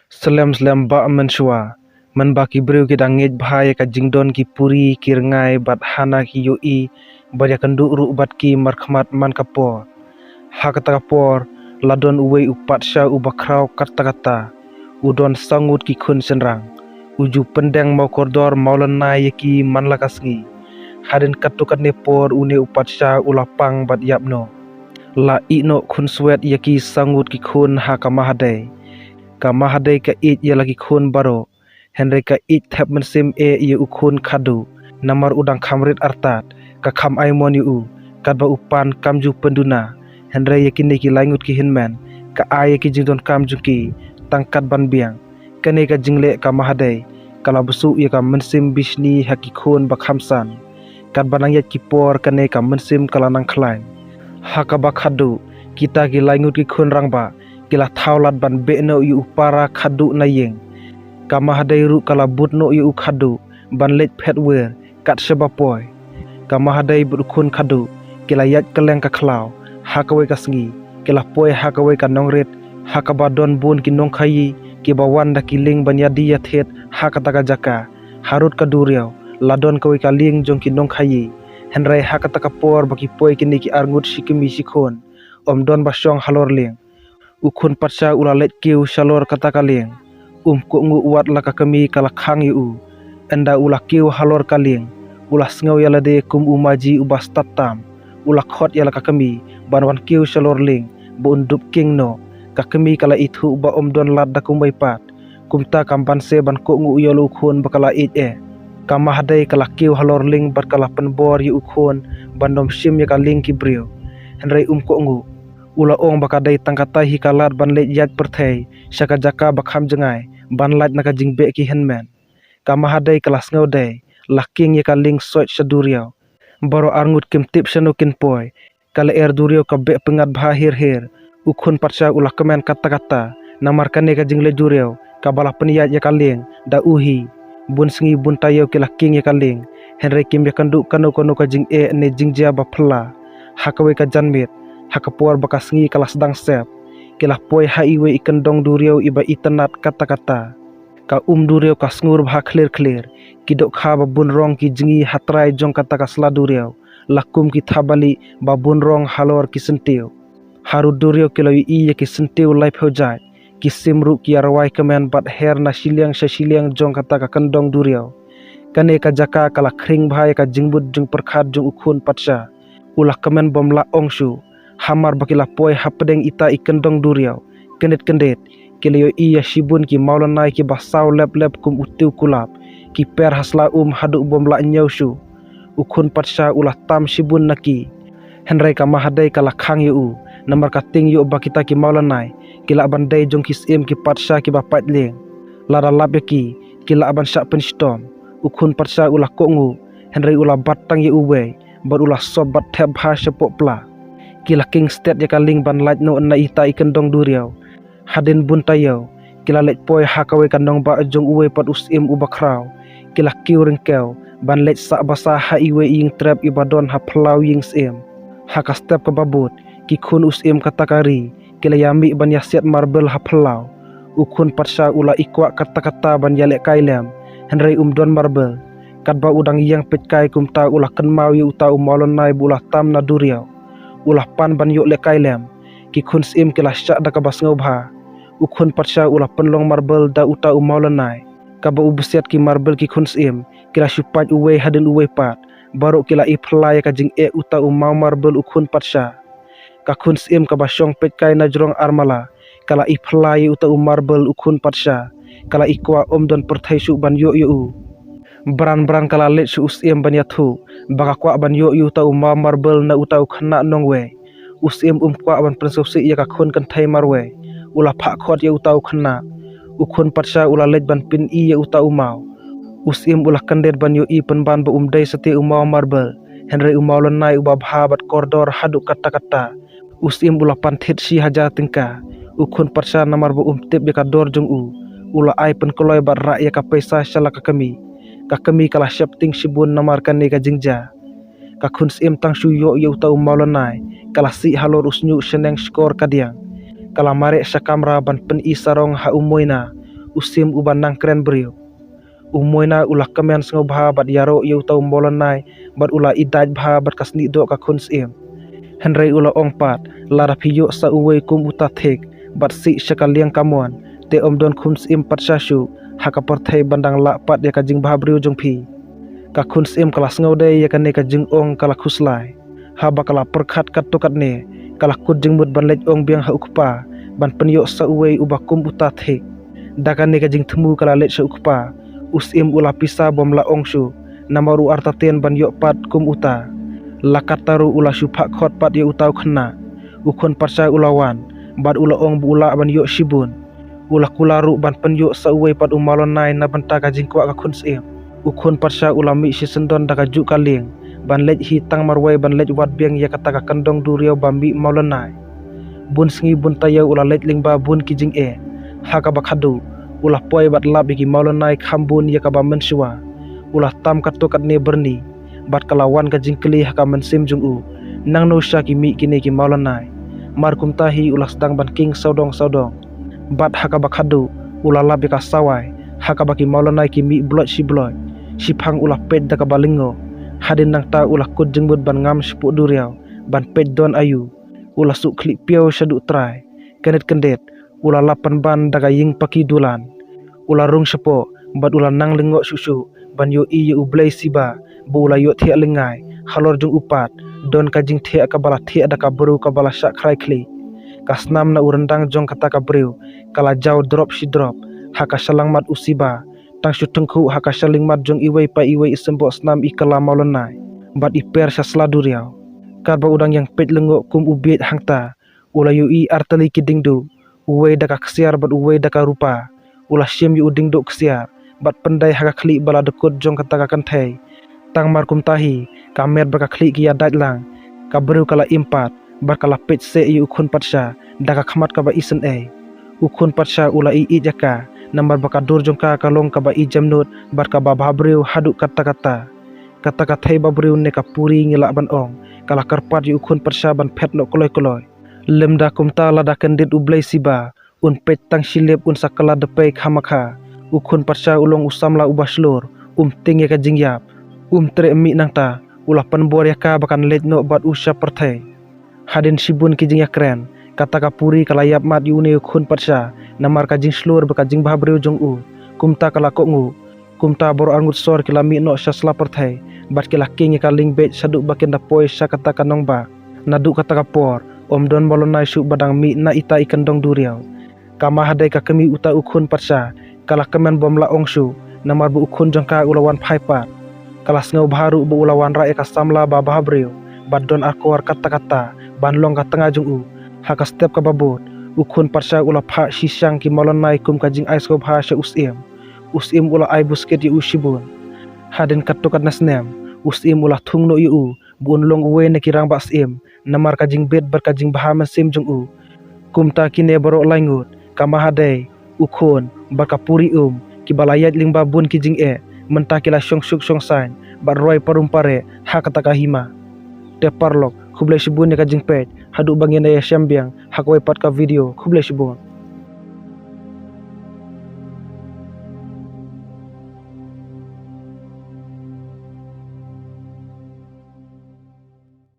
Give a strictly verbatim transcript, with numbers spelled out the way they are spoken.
Slem slem bah mynshuwa, mynba ki briew ki dang ngeit bha ïa ka jingdon ki puri, ki rngai bad hana ki ïohi ban ïakynduh ruh bad ki markhmat man ka por. Ha kata ka por la don uwei u patsha uba khraw katta katta, u don saw ngut ki khun shynrang. U ju pyndeng mawkordor mawlynnai ïa ki man la ka sngi. Hadien katto katne por une u patsha u la pang bad ïap noh. La ïeh noh khunswet ïa ki saw ngut ki khun ha ka Mahadei. Ka Mahadei ka ïeit ïa la ki khun baroh, hynrei ka ïeit thep mynsiem eh ïa u khun khadduh. Namar u dang kham rit artat, ka kham ai mon ïa u, katba u pan kam ju pynduna. Hynrei ïa kine ki lai ngut ki hynmen, ka ai ïa ki jingdonkam jong ki tang kat ban biang. Kane ka jingleh ka Mahadei ka la bsuh ïa ka mynsiem bishni ha ki khun ba kham san. Katba nang ïaid ki por kane ka mynsiem ka la nang khlaiñ. Ha kaba khadduh, kita ki lai ngut ki khun rangbah ki la thaw lad ban beh noh ïa u para khadduh na ïing. Ka Mahadei ruh ka la bud noh ïa u khadduh ban leit phet wer kat shaba poi. Ka Mahadei bad u khun khadduh ki la ïaid kylleng ka khlaw ha kawei ka sngi. Ki la poi ha kawei ka nongrit ha kaba don bun ki nongkhaïi kiba wan da ki lieng ban ïadie ïathied ha kata ka jaka. Harud ka duriaw la don kawei ka lieng jong ki nongkhaïi. Hynrei ha kata ka por ba ki poi kine ki arngut shi kmie shi khun, ym don ba shong halor lieng. U khun patsha u la leit kiew shalor kata ka lieng. Um kohnguh wat la ka kmie ka la khang ïa u. Ynda u la kiew halor ka lieng, u la sngew ïa lade kum u maji uba stad tam. U la khot ïa la ka kmie ban wan kiew shalor lieng ba un dup kieng noh. Ka kmie ka la ithuh ba ym don lad da kumwei pat. Kumta kam banse ban kohnguh ïa la u khun ba ka la ïeit eh. Ka Mahadei ka la kiew halor lieng bad ka la pynbor ïa u khun ban ym shim ïa ka lieng ki briew. Hynrei um kohnguh. U la ong ba ka dei tang kata hi ka lad ban leit ïaid pyrthei sha ka jaka ba kham jngai ban lait na ka jingbeh ki hynmen. Ka Mahadei ka la sngew dei, la kieng ïa ka lieng soit sha duriaw. Baroh arngut kim tip shano kin poi. Ka lyer duriaw ka beh pyngngad bha hir hir. U khun patsha u la kmen katta katta namar kane ka jingleit duriaw kaba la pynïaid ïa ka lieng da u hi. Bun sngi bun taïew ki la kieng ïa ka lieng, hynrei kim ïakynduh kano kano ka jingeh ne jingjia ba phylla. Ha kawei ka janmiet, ha ka por ba ka sngi ka la sdang sep, ki la poi ha iwei i kyndong duriaw iba itynnad katta katta. Ka um duriaw ka sngur bha khlir khlir, ki dohkha ba bun rong ki jngi ha trai jong kata ka sla duriaw, la kum ki thapbalieh ba bun rong halor ki syntiew. Harud duriaw ki la ïohi ïa ki syntiew laiphew jait, ki sim ruh ki ïa rwai kmen bad her na shiliang sha shiliang jong kata ka kyndong duriaw. Kane ka jaka ka la khring bha ïa ka jingmut jingpyrkhat jong u khun patsha. U la kmen bym lah ong shuh, hamar ba ki la poi hapdeng ita i kyndong duriaw. Kyndit kyndit, ki la ïohi ïa shibun ki mawlynnai kiba saw lep lep kum u tiew kulap. Ki per ha sla um haduh bym lah ñiew shuh. U khun patsha u la tam shibun na ki. Hynrei ka Mahadei ka la khang ïa u, namar ka tieng ïoh ba kita ki mawlynnai ki lah ban dei jong ki syiem ki patsha kiba pait lieng. Lada lap ïa ki, ki lah ban shah pynshitom. U khun patsha u la kohnguh, hynrei u la bat tang ïa uwei bad u la sop bad thep bha shapoh pla. Ki la kieng stet ïa ka lieng ban lait noh na ita i kyndong duriaw. Hadien bun taïew, ki la leit poi ha kawei ka nongbah jong uwei pat u syiem uba khraw. Ki la kiew ryngkew ban leit sah basa ha iwei i ïing trep iba don ha phyllaw ïing syiem. Ha ka step kaba bud, ki khun u syiem kata ka ri ki la ïa mih ban ïa siat marbel ha phyllaw. U khun patsha u la i kwah katta katta ban ïa lehkai lem, hynrei um don marbel. Katba u dang ïeng peit kai kumta u la kynmaw ïa uta u mawlynnai ba u la tam na duriaw. U la pan ban ïoh lehkai lem. Ki khun syiem ki la shah da kaba sngewbha. U khun patsha u la pynlong marbel da uta u mawlynnai. Katba u bsiat ki marbel ki khun syiem ki la shu pait uwei hadien uwei pat. Baroh ki la i phylla ïa ka jingeh uta u maw marbel u khun patsha. Ka khun syiem kaba shong peit kai na jrong armala ka la i phylla ïa uta u marbel u khun patsha. Ka la i kwah ym don pyrthei shuh ban ïoh ïa u. Bran bran ka la leit sha u syiem ban ïathuh ba ka kwah ban ïoh ïa uta u maw marbel na uta u khynnah nongwei. U syiem um kwah ban pynsngewsih ïa ka khun kynthei marwei. U la phah khot ïa uta u khynnah. U khun patsha u la leit ban pyni ïa uta u maw. U syiem u la kyndit ban ïohi pynban ba um dei satia u maw marbel, hynrei u mawlynnai uba bha bad kordor haduh katta katta. U syiem u la pan thied shi hajar tyngka. U khun patsha namar ba um tip ïa ka dor jong u, u la ai pynkloi bad rah ïa ka pisa sha la ka kmie. Ka kmie ka la sheptieng shibun namar kane ka jingjia. Ka khun syiem tang shu ïoh ïa uta u mawlynnai ka la sih halor u shñiuh shaneng shkor kadiang. Ka la mareh sha kamra ban pyni sarong ha u moina. u Sim uba nang kren briew. U Moina u la kmen sngewbha bad ïaroh ïa uta u Mawlynai bad u la idait bha bad ka snieh doh ka khun Syiem. Hynrei u la ong pat, lada phi ïoh sa uwei kum uta thik bad sih sha ka liang kamon, te ym don khun Syiem pat sha shuh ha ka pyrthei ban dang lah pat ïa ka jingbhabriew jong phi. Ka khun Syiem ka la sngewdei ïa kane ka jingong ka la khuslai. Haba ka la pyrkhat katto katne, ka la kut jingmut ban leit ong biang ha u kpa ban pynïoh sa uwei uba kum uta thik. Da kane ka jingthmu ka la leit sha u kpa. U Syiem u la pisa bym lah ong shuh, namar u artatien ban ïoh pat kum uta. La katta ruh u la shu phah khot pat ïa uta u khynnah. U khun patsha u la wan bad u la ong ba u lah ban ïoh shibun. U la kular ruh ban pynïoh sa uwei pat u Mawlynai na bynta ka jingkwah ka khun Syiem. U khun patsha u la mih shisyndon da kajuh ka lieng ban leit hi tang marwei ban leit wad biang ïa kata ka kyndong duriaw ba mih Mawlynai. Bun sngi bun taïew u la leit lyngba bun ki jingeh. Ha kaba khadduh u la poi bad lap ïa ki Mawlynai kham bun ïa kaba mynshuwa. U la tam katto katne byrni bad ka la wan ka jingkylli ha ka mynsiem jong u, nangno sha ki mih kine ki Mawlynai. Mar kumta hi u la sdang ban king sawdong sawdong. Bad ha kaba khadduh u la lap ïa ka sawai ha kaba ki Mawlynai ki mih bloit shi bloit. Shiphang u la peit da kaba lyngngoh. Hadien nangta u la kut jingmut ban ngam shapoh duriaw ban peit don aïu. U la suk khlieh piaw shaduh trai. Kyndit kyndit u la lap pynban da ka ïing paki dulan. U la rung shapoh bad u la nang lyngngoh shuh shuh ban ïohi ïa u Blei Siba ba u la ïohthiah lyngngai. Halor jong u pat don ka jingthiah kaba la thiah da ka briew kaba la shah khrai khlieh. Ka snam na u ryndang jong kata ka briew ka la jaw drop shi drop ha ka shyllangmat u Siba. Tang shu tyngkhuh ha ka shyllangmat jong iwei pa iwei i symboh snam i kylla Mawlynai bad i per sha sla duriaw. Katba u dang ïeng peit lyngngoh kum u bieit hangta, u la ïohi artylli ki diengduh, uwei da ka ksiar bad uwei da ka rupa. U la shim ïa u diengduh ksiar bad pyndei ha ka khlieh ba la dkut jong kata ka kynthei. Tang mar kumta hi ka met bad ka khlieh ki ïa dait lang. Ka briew ka la im pat bad ka la peit seh ïa u khun patsha da ka khmat kaba isynei. U khun patsha u la ïeit ïa ka namar ba ka dur jong ka ka long kaba ijemnud bad kaba bhabriew haduh katta katta. Kata ka thei babriew ne ka puri ngi lah ban ong ka la kyrpad ïa u khun patsha ban phet noh kloi kloi. Lymda kumta lada kyndit u Blei Siba un peit tang shilip un sa kylla dpei khamakha. U khun patsha u long u samla uba shlur, um tieng ïa ka jingïap. Um treh mih nangta, u la pynbor ïa ka ba kan leit noh bad u sha pyrthei. Hadien shibun ki jingïakren, kata ka puri ka la ïap mat ïa une u khun patsha namar ka jingshlur bad ka jingbhabriew jong u. Kumta ka la kohnguh. Kumta baroh arngut sor ki la mih noh sha sla pyrthei bad ki la king ïa ka lieng beit shaduh ba kin da poi sha kata ka nongbah. Naduh kata ka por ym don Mawlynai shuh ba dang mih na ita i kyndong duriaw. Ka Mahadei ka kmie uta u khun patsha ka la kmen bym lah ong shuh namar ba u khun jong ka u la wan phai pat. Ka la sngewbha ruh ba u la wanrah ïa ka samla ba bhabriew bad don akor katta katta ban long ka tnga jong u. Ha ka step kaba bud u khun patsha u la phah shisha ki Mawlynai kum ka jingai sngewbha sha u Syiem. U Syiem u la ai buskit ïa u shibun. Hadien katto katne snem u Syiem u la thung noh ïa u ba un long uwei na ki rangbah Syiem namar ka jingbit bad ka jingbha mynsiem jong u. Kumta kine baroh lai ngut, ka Mahadei, u khun bad ka puri um, kiba la ïaid lyngba bun ki jingeh, mynta ki la shong suk shong saiñ bad roi parum pareh ha kata ka hima. Te paralok, khublei shibun ïa ka jingpeit. Haduh ba ngin ïa shem biang ha kawei pat ka video, khublei shibun.